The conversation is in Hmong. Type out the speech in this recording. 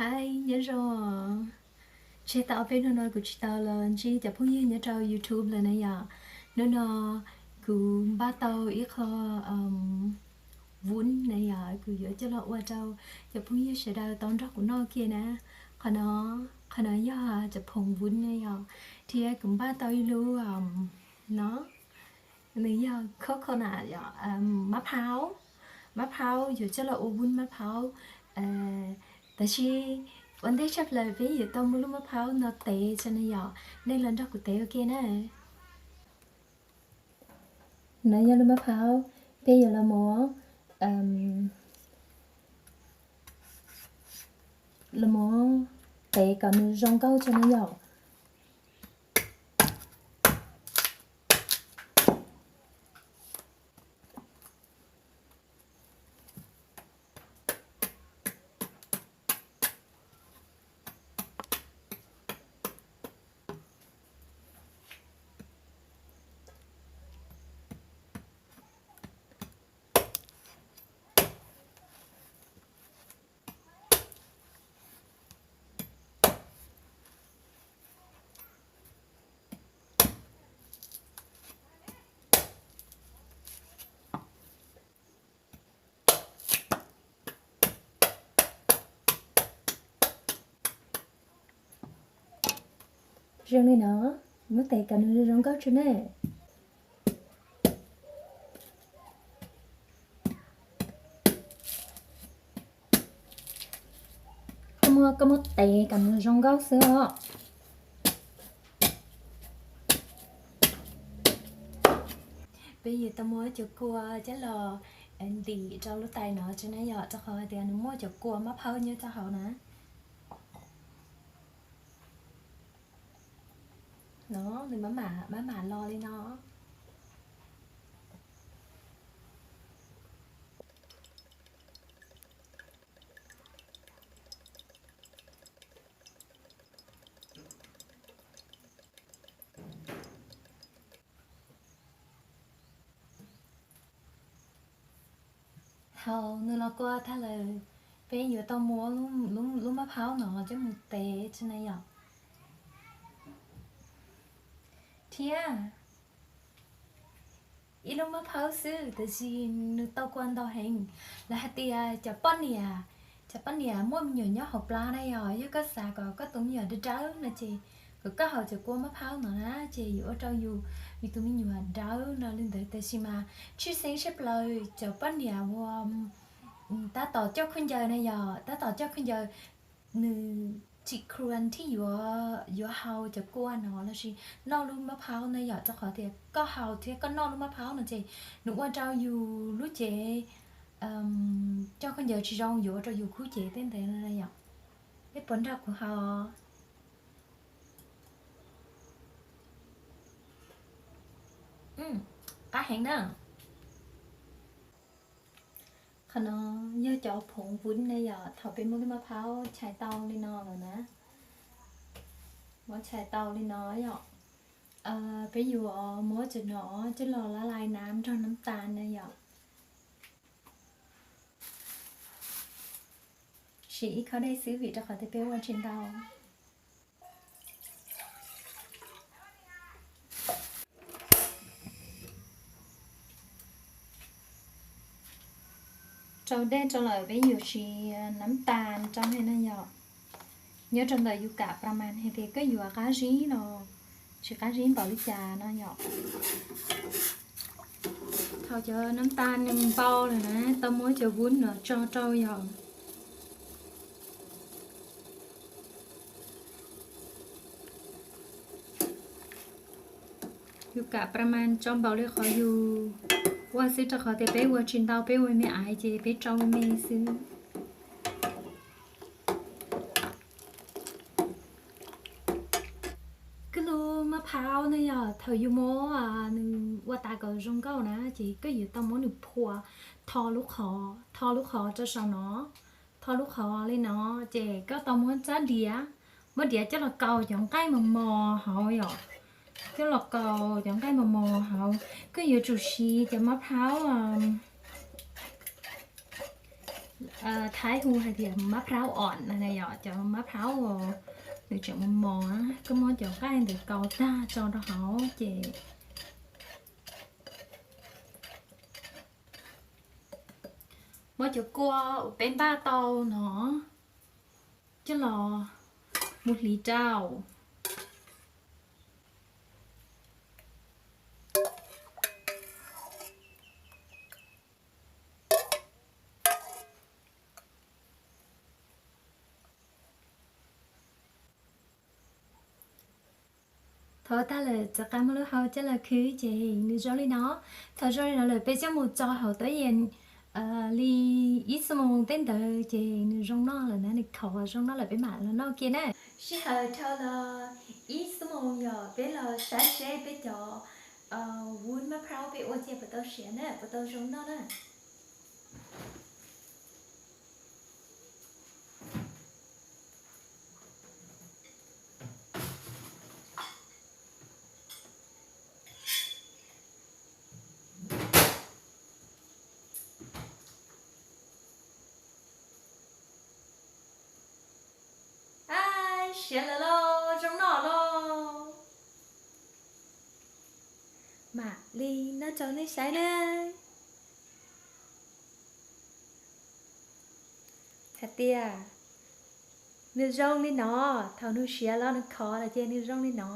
Hi, nyob zoo. Tseg tau ob peb hnub no kuv tsis tau los ntsib cov phooj ywg nyob rau YouTube lawm na yom. Hnub no kuv npaj tau ib qho vuv na yom, kuv yuav coj los ua rau cov phooj ywg sawv daws tau nrog kuv noj kiag na. Qhov no, qhov no yog cov phoov vuv na yom, thiab kuv npaj tau ib lub no, nws yog coconut, mab phaub, mab phaub yuav coj los ua vuv mab phaub. Tab sis ua ntej tshaj plaws peb yuav tau muab lub mab phaub no tev tso na yom, nej los nrog kuv tev ua ke na. No yog lub mab phaub, peb yuav los mus, los mus tev kom nws zoo nkauj tso na yom. Zoo li no, muab tev kom nws zoo nkauj tso na. Koj muab, koj muab tev kom nws zoo nkauj xwb os. Peb yuav tau muab cov kua coj los ntim rau lub tais no tso na yom, rau qhov hais tias nws muaj cov kua mab phaub nyob rau hauv na. No, nws mab mam, mab mam los li no. Thaum nws los kua tag lawm, peb yuav tau muab lub mab phaub no coj mus tev tso na yom. Thiab ib lub mab phaub xwb tab sis nws tau kua ntau heev. Lawv hais tias cov poj niam, cov poj niam muaj me nyuam nyob hauv plab na yom, yog koj xav kom koj tus me nyuam dawb dawb no ces kom koj haus cov kua mab phaub no na ces yuav ua rau yus, yus tus me nyuam dawb no li ntawd. Tab sis mas tshwj xeeb tshaj plaws cov poj niam uas tab tom coj khaub ncaws na yom, tab tom coj khaub ncaws, nws tsis khuam thiab yuav, yuav haus cov kua no lossis noj lub mab phaub na yom, rau qhov tias koj haus thiab koj noj lub mab phaub no ces nws ua rau yus lub cev coj khaub ncaws tsis zoo, yuav ua rau yus khub cev tej ntawd no na yom. Peb puas nrog kuv haus? Qab heev na. Qhov no yog cov phoov vuv na yom, thaum peb muab lub mab phaub tshais tau li no lawm na, muab tshais tau li no yom, peb yuav muab cov no coj los la lais nab nrog nab tas na yom. Siv ib khob dej xwb vim rau qhov tias peb ua tsis ntau. Rau dej rau lawm peb yuav siv nab tas rau na yom. Nyob rau ntawm yus kam pas mas hais tias koj yuav qab zib los tsis qab zib npaum li cas no yom. Thaum cov nab tas nws npau lawm na, tau muab cov vuv no tso rau yom. Yus kam pas mas tso npaum li qhov yus ua xwb, rau qhov tias peb ua tsis ntau, peb ua me aiv ces peb tso me xwb. Koj lub mab phaub na yom, thaum yus muab nws ua tas kom zoo nkauj na ces koj yuav tau muab nws phua, tho lub qhov, tho lub qhov rau saum no, tho lub qhov li no, ces koj tau muab tsab diav, muab diav coj los kaus cov nqaij mos mos hauv yom, coj los kaus cov nqaij mos mos hauv. Koj yuav tsum siv cov mab phaub, Thaib hu hais tias mab phraub os na yom, cov mab phraub nws tseem mos mos, koj muab cov nqaij ntawd kaus tag tso rau hauv ces muab cov kua uas peb npaj tau no coj los mus hliv rau. Thov tag lawm txawm qab muab lub hau coj los khwb ces nws zoo li no. Thaum zoo li no lawm peb coj mus tso hauv tub yees li ib xuab moos tej ntawd ces nws zoo noj lawm na, nws khov zoo noj lawm peb mam los noj kiag na. Sij hawm dhau los ib xuab moos yom, peb los saib seb peb cov vuab mab phraub peb ua cia puas tau siav na, puas tau zoo noj na. Ab, siav lawm lauj, zoo noj lauj. Mam li noj rau nej saib na. Hais tias nws zoo li no, thaum nws siav los nws khov lawm ces nws zoo li no.